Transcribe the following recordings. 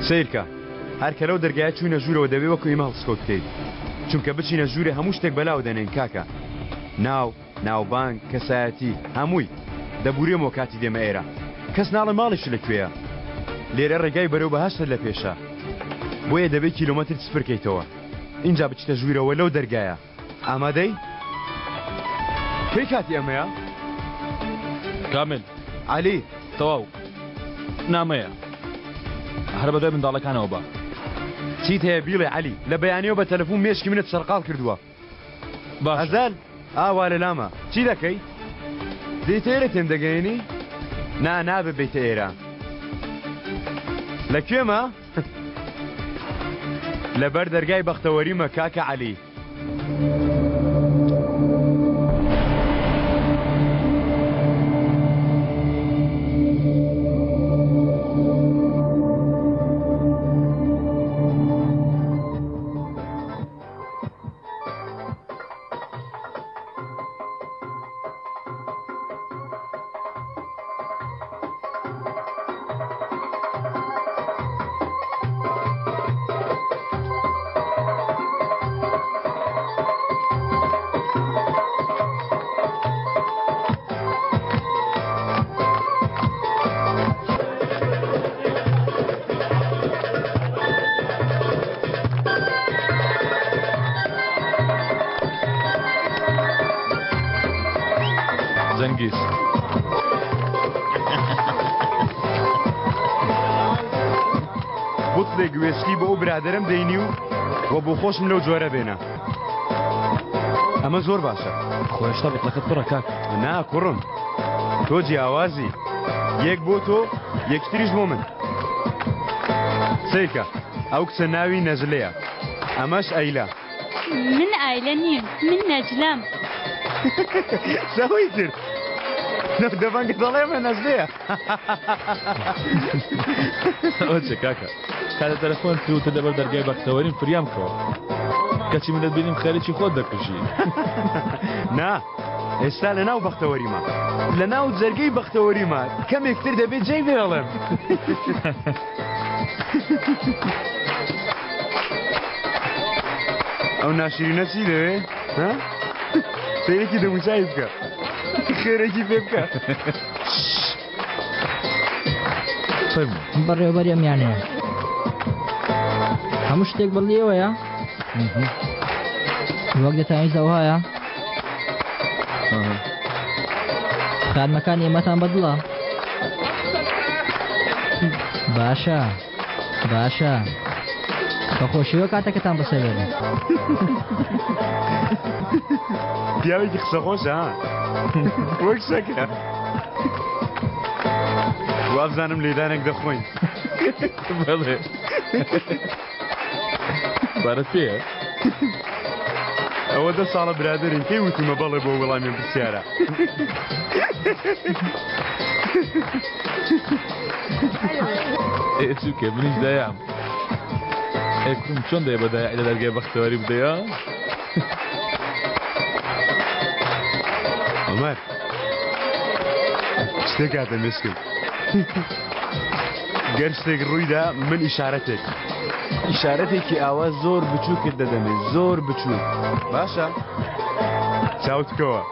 سەیرکە هەر کە لەو دەرگایە چووینە ژوورەوە دەبێ وەکو ئێمە هەڵسکەوت بکەیت چونکە بچینە ژوورێ هەموو شتێک بەلاوە دەنێین کاکە ناو ناوبانگ کەسایەتی هەمووی دەبورێمەوە کاتی دێمە ئێرە کەس ناڵێ ماڵیشت لە کوێیە لێرە ڕێگای بەرەو بەهەشتت لە پێشە بۆیە دەبێ کیلۆمەتر سفر کەیتەوە ئینجا بچیتە ژوورەوە لەو دەرگایە ئامادەی؟ کەی کاتی ئەمەیە؟ کامل. عەلی. تەواو نامەیە هەر بەدوای منداڵەکانەوە بە. چیت هەیە بیڵێ عەلی لە بەیانیەوە بە تەلەفون مێشکی منت سەرقاڵ کردووە. باشە. ئەزەل ئاوا لە لامە چی دەکەی؟ دێیتە ئێرە تێم دەگەیەنی؟ نا نابێ بێیتە ئێرە. لە کوێمە؟ لەبەر دەرگای بەختەوەریمە کاکە عەلی. زەنگیز. بوتڵێک وێسکی بۆ ئەو برادەرەم دەینی و وە بۆ خۆشم لەو جۆرە بێنە ئەمە زۆر باشە. خۆ هێشتا بوتڵەکەت پڕە کاک. نا کوڕم تۆ جیاوازی یەک بۆ تۆ یەکتریش بۆ من. سەیرکە ئەو کچە ناوی نەجلەیە ئەمەش ئەیلە. من ئایلە نیم من نەجلەم. سەوەی کرد دەبەنگە دەڵێ من نەجلەیە. ئەوە چیە کاکە کاتە تەلەفۆن کرد وتت لەبەر دەرگای بەختەوەریم فریام کەوە کەچی من دەتبینیم خەریکی خۆت دەکوژی. نا ئێستا لە ناو بەختەوەریمە لە ناو جەرگەی بەختەوەریمە کەمێک تر دەبێت جێی بهێڵم. ئەو ناشرینە چی دەوێ ها؟ سەیرێکی دەموچاوی بکە خێرێکی پێ بکە. فەرموو. بەڕێوەبەری ئەم یانەیە. هەموو شتێک بەڵی ئێوەیە؟ وەک دەتانویست ئەوهایە؟ خانمەکانی ئێمەتان بەدڵە؟ باشە باشە بە خۆشیەوە کاتەکەتان بەسەر بێنن. پیاوێکی قسەخۆشە ها وەک شەکرە. وابزانم لێدانێک دەخۆین. بەڵێ. پارەت پێیە؟ ئەوە دە ساڵە برادەرین کەی وتومە بەڵێ بۆ وەڵامی ئەم پرسیارە. ئێ چووکێ منیش دایام. ئێ کوڕم چۆن دەیە بە دایع لە دەرگای بەختەوەری بدەیە؟ عومەر شتێک هاتە مێشکم گەر شتێک ڕوویدا من ئیشارەتێک ئیشارەتێکی ئاوا زۆر بچووکت دەدەمێ زۆر بچووک باشە چاوت بکەوە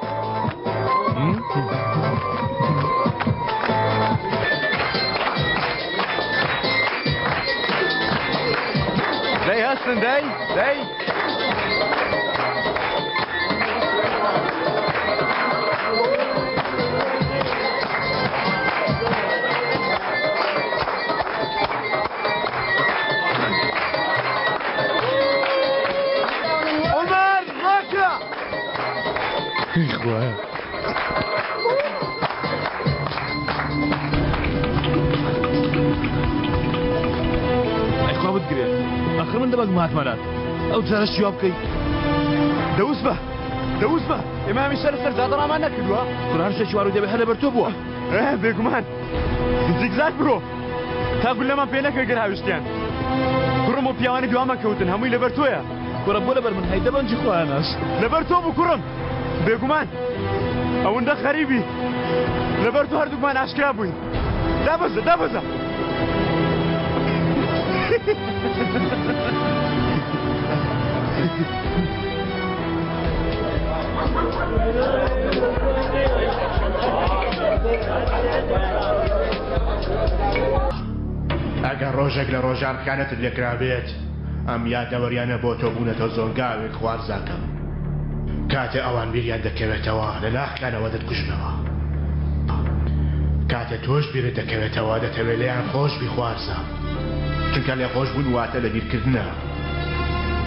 دەی هەستن دەی دەی عومەر ڕاکە خوایە ئەی خوا بتگرێ ئەخر من دەبەک ماتمەرات ئەو جارە شیوا بکەی دەوس بە دەوس بە ئێمە هەمیشە لەسەر جادە ڕامان نەکردووە کوڕە هەر شتێکی وا ڕووی دەبێ هەر لەبەر تۆ بووە بێگومان زیگزاگ برۆ تا گوللەمان پێ نەکرد گەر هاویشتیان کوڕم و پیاوانی دوامان کەوتن هەمووی لەبەر تۆیە کوڕە بۆ لەبەر من هەی دەبەنجی خۆیاناش لەبەر تۆ بوو کوڕم بێگومان ئەوەندە خەریبی لەبەر تۆ هەردووکمان ئاشکرا بووین دابەزە دابەزە. ئەگەر ڕۆژێک لە ڕۆژان خیانەتت لێکرابێت، ئەم یادەوەریانە بۆ تۆ بوونەتە زۆنگاوێک خوارزاکەم. کاتێ ئەوان بیریان دەکەوێتەوە لە ناخیانەوە دەتکوژنەوە. کاتێ تۆش بیرت دەکەوێتەوە دەتەوێ لێیان خۆش بی خوارزام. چونکە لێخۆشبوون واتە لەبیرکردنە.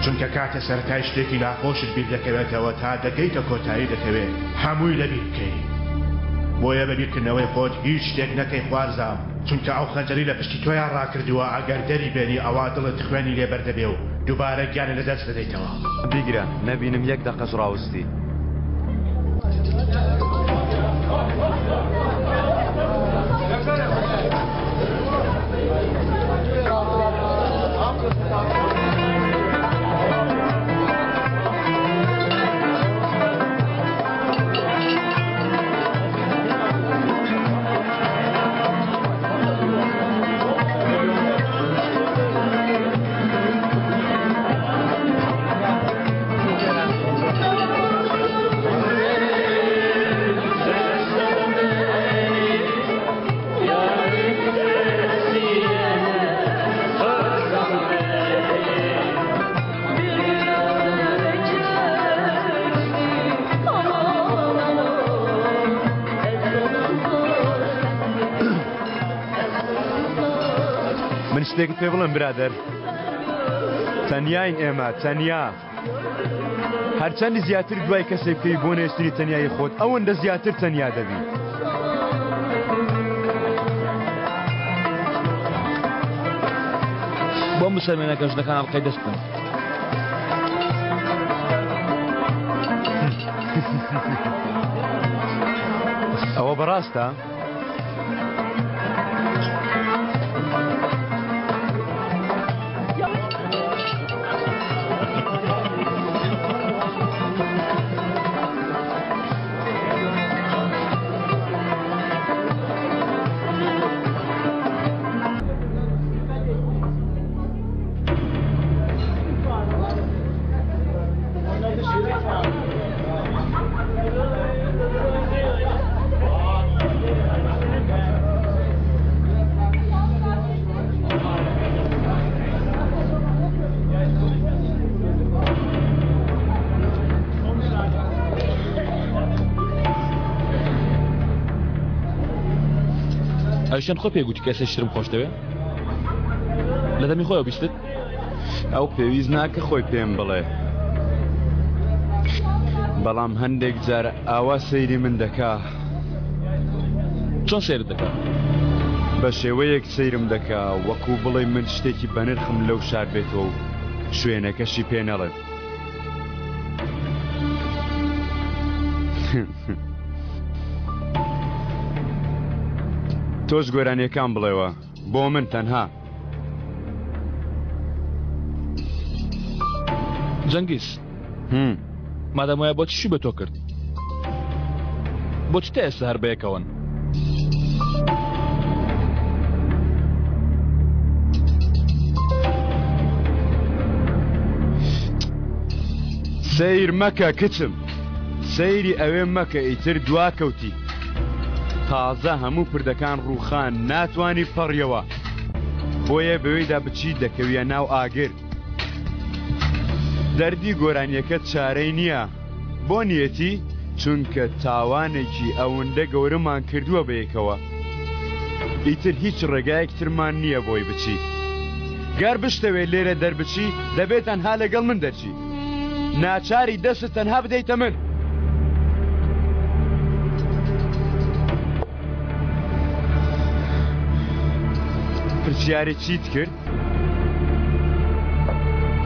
چونکە کاتێ سەرەتای شتێکی ناخۆشت بیر دەکەوێتەوە تا دەگەیتە کۆتایی دەتەوێ هەمووی لەبیر بکەی. بۆیە بە بیرکردنەوەی خۆت هیچ شتێک نەکەی خوارزام. چونکە ئەو خەنجەرەی لە پشتی تۆیا ڕاکردووە ئەگەر دەری بێنی ئەوا دڵت خوێنی لێ بەردەبێ و دووبارە گیانت لە دەست دەدەیتەوە. بیگرە نەبینم یەک دەقەش ڕاوستی. من شتێکت پێ بڵێم برادەر تەنیاین ئێمە تەنیا هەرچەندی زیاتر دوای کەسێک بکەی بۆ نێشتنی تەنیایی خۆت ئەوەندە زیاتر تەنیا دەبی. بۆم بسەلمێنە کە ژنەکان ئەڵقەی دەستن. ئەوە بەڕاستە؟ ئەوشەن خۆ پێگوتی کەسێ شترم خۆش دەوێ لە دەمی خۆیەوە بیستت ئەو پێویست ناکە خۆی پێم بڵێ بەڵام هەندێک جار ئاوا سەیری من دەکا. چۆن سەیرت دەکا؟ بە شێوەیەک سەیرم دەکا وەکو بڵێی من شتێکی بەنرخم لەو شاردبێتەوە و شوێنەکەشی پێ نەڵێم. تۆش گۆرانیەکان بڵێوە بۆ من تەنها. جەنگیز مادام وایە بۆچی شوی بە تۆ کرد بۆچی تا ئێستا هەر بەیەکەوەن سەیر مەکە کچم سەیری ئەوێ مەکە ئیتر دواکەوتی تازە هەموو پردەکان ڕووخان ناتوانی پەڕیەوە بۆیە بەوێدا بچی دەکەویە ناو ئاگر دەردی گۆرانیەکە چارەی نییە بۆ نیەتی چونکە تاوانێکی ئەوەندە گەورەمان کردووە بەیەکەوە ئیتر هیچ ڕێگایەک ترمان نییە بۆی بچی گەر بشتەوێت لێرە دەربچی دەبێت تەنها لەگەڵ من دەرچی ناچاری دەست تەنها بدەیتە من. پرسیاری چیت کرد؟